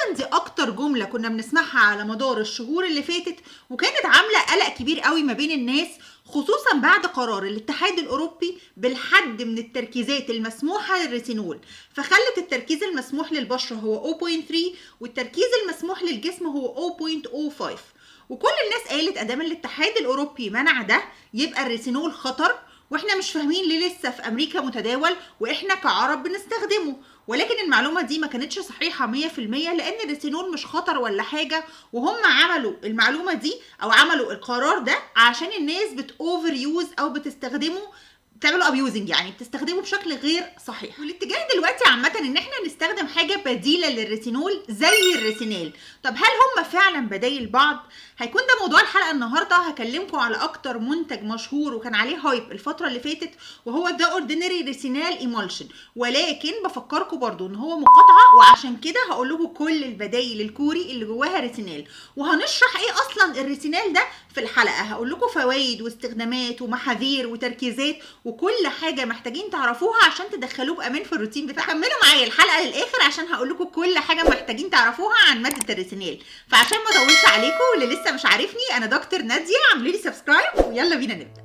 تقريبا دي اكتر جملة كنا بنسمعها على مدار الشهور اللي فاتت، وكانت عاملة قلق كبير قوي ما بين الناس، خصوصا بعد قرار الاتحاد الاوروبي بالحد من التركيزات المسموحة للريتينول، فخلت التركيز المسموح للبشرة هو 0.3 والتركيز المسموح للجسم هو 0.05. وكل الناس قالت ادام الاتحاد الاوروبي منع ده يبقى الريتينول خطر، واحنا مش فاهمين ليه لسه في امريكا متداول واحنا كعرب بنستخدمه. ولكن المعلومة دي ما كانتش صحيحة 100%، لان الريتينول مش خطر ولا حاجة، وهم عملوا المعلومة دي او عملوا القرار ده عشان الناس بت overuse او بتستخدمه، بتعملوا abusing، يعني بتستخدمه بشكل غير صحيح. والاتجاه دلوقتي عامة ان احنا نستخدم حاجة بديله للريتينول زي الريتينال. طب هل هم فعلا بدايل بعض؟ هيكون ده موضوع الحلقة النهارده. هكلمكم على اكتر منتج مشهور وكان عليه hype الفترة اللي فاتت، وهو The Ordinary Retinal Emulsion. ولكن بفكركم برضو ان هو مقاطعه، وعشان كده هقول لكم كل البدايل الكوري اللي جواها ريتينال، وهنشرح ايه اصلا الريتينال ده في الحلقة. هقول لكم فوائد واستخدامات ومحاذير وتركيزات وكل حاجة محتاجين تعرفوها عشان تدخلوه بامان في الروتين بتاعكم. كملوا معايا الحلقة للاخر عشان هقول لكم كل حاجة محتاجين تعرفوها عن مادة الريتينال. فعشان ما اطولش عليكم، واللي لسه مش عارفني انا دكتور ناديه، اعملوا لي subscribe ويلا بينا نبدا.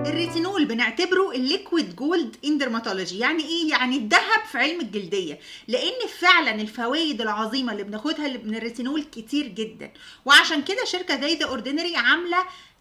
الريتينول بنعتبره ال liquid gold in dermatology. يعني ايه؟ يعني الذهب في علم الجلدية، لان فعلا الفوائد العظيمة اللي بناخدها من الريتينول كتير جدا. وعشان كده شركة زي The Ordinary عامله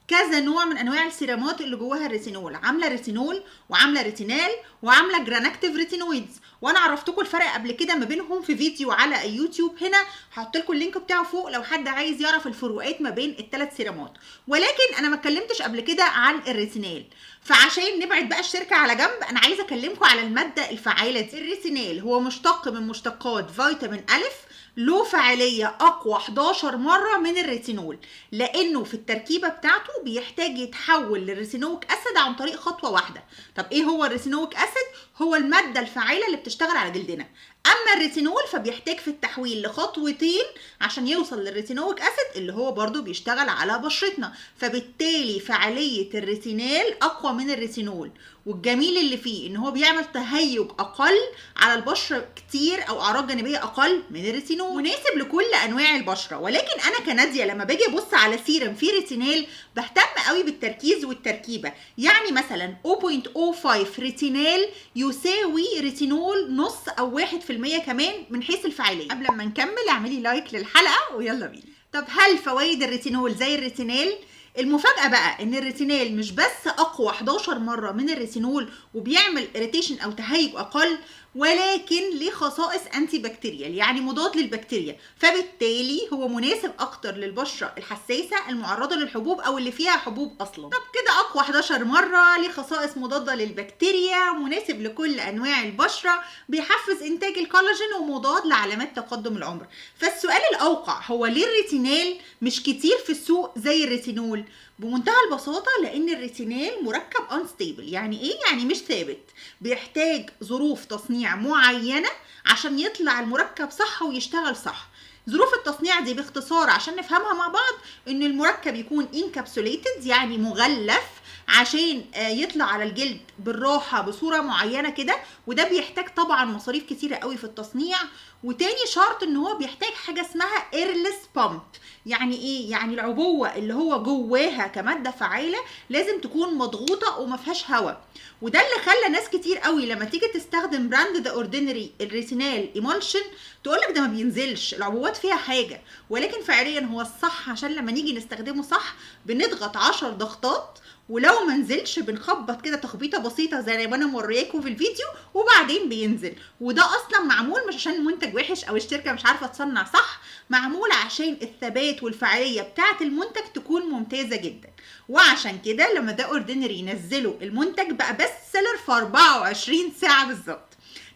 كذا نوع من انواع السيرامات اللي جواها الريتينول، عامله ريتينول وعامله ريتينال وعامله Granactive Retinoids. وانا عرفتكم الفرق قبل كده ما بينهم في فيديو على يوتيوب، هنا هحط لكم ال link بتاعه فوق لو حد عايز يعرف الفروقات ما بين الثلاث سيرامات. ولكن انا ما اتكلمتش قبل كده عن الريتينال، فعشان نبعد بقى الشركة على جنب انا عايزه اكلمكم على المادة الفعالة دي. الريتينال هو مشتق من مشتقات فيتامين الف، له فعالية أقوى 11 مرة من الريتينول، لأنه في التركيبة بتاعته بيحتاج يتحول لل retinoic acid عن طريق خطوة واحدة. طب إيه هو ال retinoic acid؟ هو المادة الفعالة اللي بتشتغل على جلدنا. أما الريتينول فبيحتاج في التحويل لخطوتين عشان يوصل لل retinoic acid اللي هو برضو بيشتغل على بشرتنا، فبالتالي فعالية الريتينال أقوى من الريتينول. والجميل اللي فيه ان هو بيعمل تهيج اقل على البشرة كتير او اعراض جانبيه اقل من الريتينول، مناسب لكل انواع البشرة. ولكن انا كناديه لما باجي ابص على سيرم فيه ريتينال بهتم قوي بالتركيز والتركيبه. يعني مثلا 0.05 ريتينال يساوي ريتينول نص او 1% كمان من حيث الفعالية. قبل ما نكمل اعملي like للحلقة ويلا بينا. طب هل فوائد الريتينول زي الريتينال؟ المفاجأة بقى ان الريتينال مش بس اقوى 11 مرة من الريتينول وبيعمل irritation او تهيج اقل، ولكن ليه خصائص antibacterial، يعني مضاد للبكتيريا، فبالتالي هو مناسب اكتر للبشرة الحساسة المعرضة للحبوب او اللي فيها حبوب اصلا. طب كده اقوى 11 مرة، ليه خصائص مضادة للبكتيريا، مناسب لكل انواع البشرة، بيحفز انتاج الكولاجين ومضاد لعلامات تقدم العمر. فالسؤال الاوقع هو ليه الريتينال مش كتير في السوق زي الريتينول؟ بمنتهى البساطة لأن الريتينال مركب unstable. يعني إيه؟ يعني مش ثابت، بيحتاج ظروف تصنيع معينة عشان يطلع المركب صح ويشتغل صح. ظروف التصنيع دي باختصار عشان نفهمها مع بعض، إن المركب يكون encapsulated، يعني مغلف عشان يطلع على الجلد بالراحة بصورة معينة كده، وده بيحتاج طبعا مصاريف كتيرة قوي في التصنيع. وتاني شرط ان هو بيحتاج حاجة اسمها airless pump. يعني ايه؟ يعني العبوة اللي هو جواها كمادة فعالة لازم تكون مضغوطة وما فيهاش هواء. وده اللي خلى ناس كتير قوي لما تيجي تستخدم brand The Ordinary ال retinal emulsion تقولك ده ما بينزلش، العبوات فيها حاجة. ولكن فعليا هو الصح، عشان لما نيجي نستخدمه صح بنضغط 10 ضغطات، ولو ما نزلش بنخبط كده تخبيطه بسيطة زي ما انا مورياكم في الفيديو وبعدين بينزل. وده اصلا معمول مش عشان المنتج وحش او الشركة مش عارفه تصنع صح، معمول عشان الثبات والفعاليه بتاعه المنتج تكون ممتازة جدا. وعشان كده لما The Ordinary نزلوا المنتج بقى best seller في 24 ساعة بالظبط.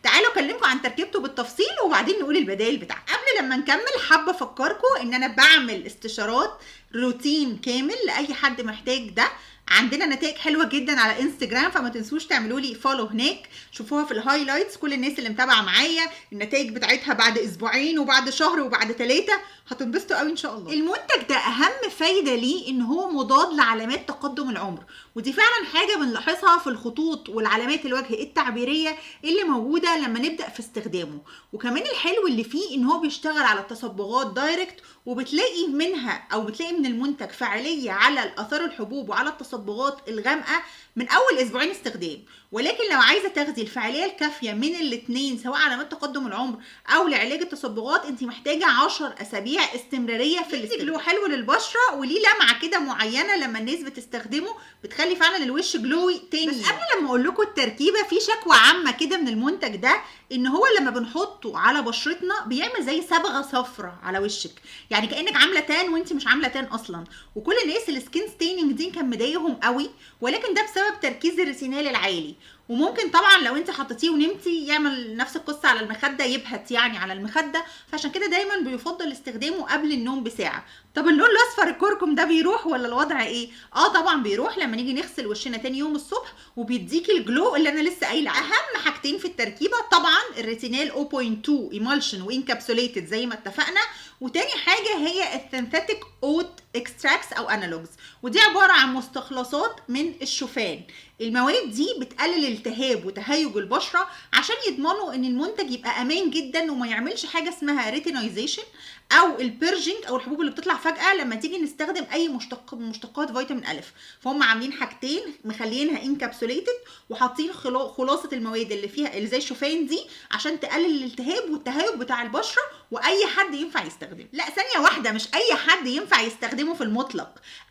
تعالوا اكلمكم عن تركيبته بالتفصيل وبعدين نقول البدائل بتاعته. قبل لما نكمل حابة افكركم ان انا بعمل استشارات روتين كامل لاي حد محتاج ده. عندنا نتائج حلوة جدا على انستجرام، فما تنسوش تعملوا لي follow هناك، شوفوها في ال highlights. كل الناس اللي متابعه معايا النتائج بتاعتها بعد اسبوعين وبعد شهر وبعد 3، هتنبسطوا قوي ان شاء الله. المنتج ده اهم فايده ليه ان هو مضاد لعلامات تقدم العمر، ودي فعلا حاجة بنلاحظها في الخطوط والعلامات الوجه التعبيريه اللي موجودة لما نبدا في استخدامه. وكمان الحلو اللي فيه ان هو بيشتغل على التصبغات direct، وبتلاقي منها او بتلاقي من المنتج فعالية على الاثار الحبوب وعلى التصبغات الغامقه من اول اسبوعين استخدام. ولكن لو عايزه تاخدي الفعالية الكافيه من الاثنين سواء علامات تقدم العمر او لعلاج التصبغات، انت محتاجه 10 اسابيع استمرارية في الاستخدام. حلو للبشره وليه لمعة كده معينة لما الناس بتستخدمه بتخلي فعلا الوش glowy تاني. بس قبل لما اقول لكم التركيبة، في شكوى عامة كده من المنتج ده ان هو لما بنحطه على بشرتنا بيعمل زي صبغة صفرة على وشك، يعني كانك عامله tan وانت مش عامله tan اصلا. وكل الناس ال skin staining دي كان مضايقهم قوي، ولكن ده بسبب تركيز الريتينال العالي. وممكن طبعا لو انت حطيتيه ونمتي يعمل نفس القصة على المخدة، يبهت يعني على المخدة، فعشان كده دايما بيفضل استخدامه قبل النوم بساعة. طب اللون الاصفر الكركم ده بيروح ولا الوضع ايه؟ طبعا بيروح لما نيجي نغسل وشنا تاني يوم الصبح، وبيديكي ال glow اللي انا لسه قايله عليه. اهم حاجتين في التركيبة طبعا الريتينال 0.2 emulsion و encapsulated زي ما اتفقنا، وتاني حاجة هي ال synthetic oat extracts او analogues، ودي عبارة عن مستخلصات من الشوفان. المواد دي بتقلل التهاب وتهيج البشرة عشان يضمنوا ان المنتج يبقى امان جدا وما يعملش حاجة اسمها retinization او ال purging او الحبوب اللي بتطلع فجاة لما تيجي نستخدم اي مشتق من مشتقات فيتامين الف. فهم عاملين حاجتين، مخلينها encapsulated وحاطين خلاصه المواد اللي فيها اللي زي الشوفان دي عشان تقلل الالتهاب والتهيج بتاع البشرة، واي حد ينفع يستخدمه. لا ثانية واحدة، مش اي حد ينفع يستخدمه في المطلق،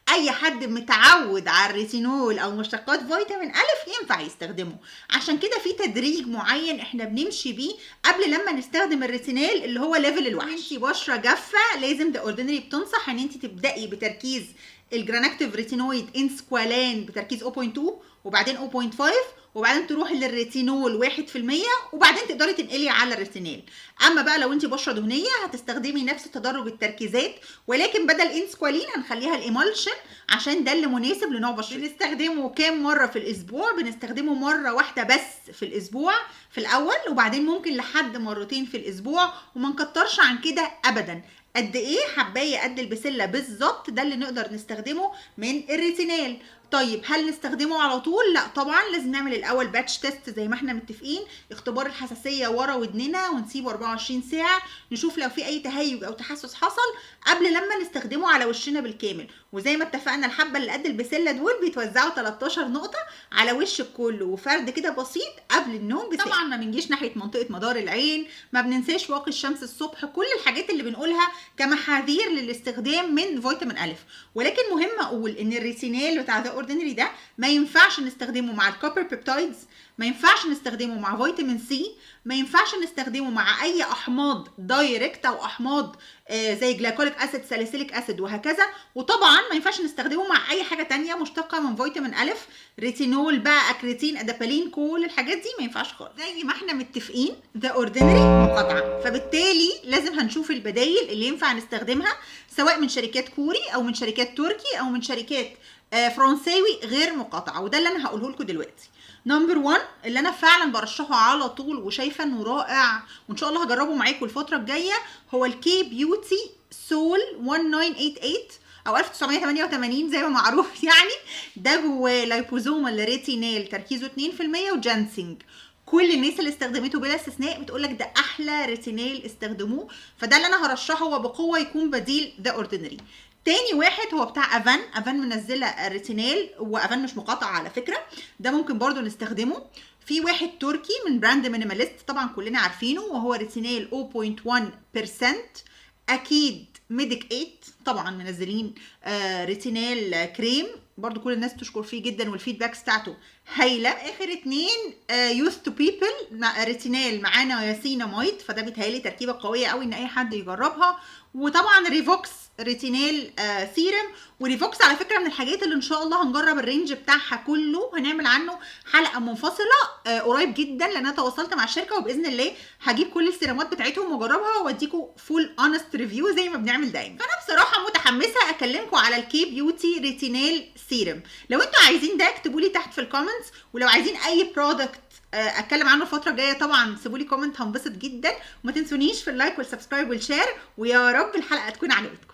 اي حد متعود على الريتينول او مشتقات فيتامين الف ينفع يستخدمه. عشان كده في تدريج معين احنا بنمشي بيه قبل لما نستخدم الريتينال اللي هو level الوحش. انت بشره جافة لازم The Ordinary بتنصح ان انت تبداي بتركيز ال Granactive Retinoid in squalane بتركيز 0.2 وبعدين 0.5 وبعدين تروحي للريتينول 1% وبعدين تقدري تنقلي على الريتينال. اما بقى لو انت بشره دهنية هتستخدمي نفس تدرج التركيزات، ولكن بدل in squalane هنخليها ال emulsion عشان ده اللي مناسب لنوع بشرتك. بنستخدمه كام مرة في الاسبوع؟ بنستخدمه مرة واحدة بس في الاسبوع في الاول، وبعدين ممكن لحد مرتين في الاسبوع، وما نكترش عن كده ابدا. قد ايه؟ حبايه قد البسله بالظبط، ده اللي نقدر نستخدمه من الريتينال. طيب هل نستخدمه على طول؟ لا طبعا، لازم نعمل الاول patch test زي ما احنا متفقين، اختبار الحساسية ورا ودننا، ونسيبه 24 ساعة نشوف لو في اي تهيج او تحسس حصل قبل لما نستخدمه على وشنا بالكامل. وزي ما اتفقنا الحبة اللي قد البسله دول بيتوزعوا 13 نقطة على وشك كله، وفرد كده بسيط قبل النوم بساعة. طبعا ما بنجيش ناحية منطقة مدار العين، ما بننساش واقي الشمس الصبح، كل الحاجات اللي بنقولها كمحاذير للاستخدام من فيتامين الف. ولكن مهم اقول ان الريتينال بتاع The Ordinary ده ما ينفعش نستخدمه مع ال copper peptides، ما ينفعش نستخدمه مع فيتامين سي، ما ينفعش نستخدمه مع اي احماض direct او احماض زي glycolic acid، salicylic acid وهكذا. وطبعا ما ينفعش نستخدمه مع اي حاجة تانية مشتقة من فيتامين الف، ريتينول بقى، acretin، adapalene، كل الحاجات دي ما ينفعش خالص. زي ما احنا متفقين The Ordinary مقاطعه، فبالتالي لازم هنشوف البدايل اللي ينفع نستخدمها سواء من شركات كوري او من شركات تركي او من شركات فرنساوي غير مقاطعه، وده اللي انا هقوله لكم دلوقتي. number 1 اللي انا فعلا برشحه على طول وشايفه انه رائع وان شاء الله هجربه معاكم الفترة الجاية هو ال K Beauty سول 1988 او 1988 زي ما معروف يعني. ده جواه liposomal retinal تركيزه 2% وجانسنج. كل الناس اللي استخدمته بلا استثناء بتقولك ده احلى ريتينال استخدموه، فده اللي انا هرشحه وبقوة يكون بديل The Ordinary. تاني واحد هو بتاع Avène. Avène منزله ريتينال، و Avène مش مقاطعه على فكرة، ده ممكن برضو نستخدمه. في واحد تركي من brand Minimalist طبعا كلنا عارفينه، وهو ريتينال 0.1%. اكيد Medik8 طبعا منزلين ريتينال كريم برضو كل الناس تشكر فيه جدا وال feedbacks بتاعته هايلة. اخر اتنين Youth to People ريتينال معانا نياسيناميد، فده بيتهيألي تركيبه قوية قوي ان اي حد يجربها. وطبعا ريفوكس retinal سيرم. وريفوكس على فكرة من الحاجات اللي ان شاء الله هنجرب ال range بتاعها كله، هنعمل عنه حلقة منفصلة قريب جدا، لان انا تواصلت مع الشركة وباذن الله هجيب كل السيرامات بتاعتهم واجربها واديكم full honest review زي ما بنعمل دايما. فانا بصراحة متحمسة اكلمكم على ال Kay Beauty retinal serum. لو انتوا عايزين ده اكتبوا لي تحت في ال comments، ولو عايزين اي product اتكلم عنه الفترة الجاية طبعا سيبوا لي comment، هنبسط جدا. وما تنسونيش في ال like وال subscribe وال share، ويا رب الحلقة تكون عجبتكم.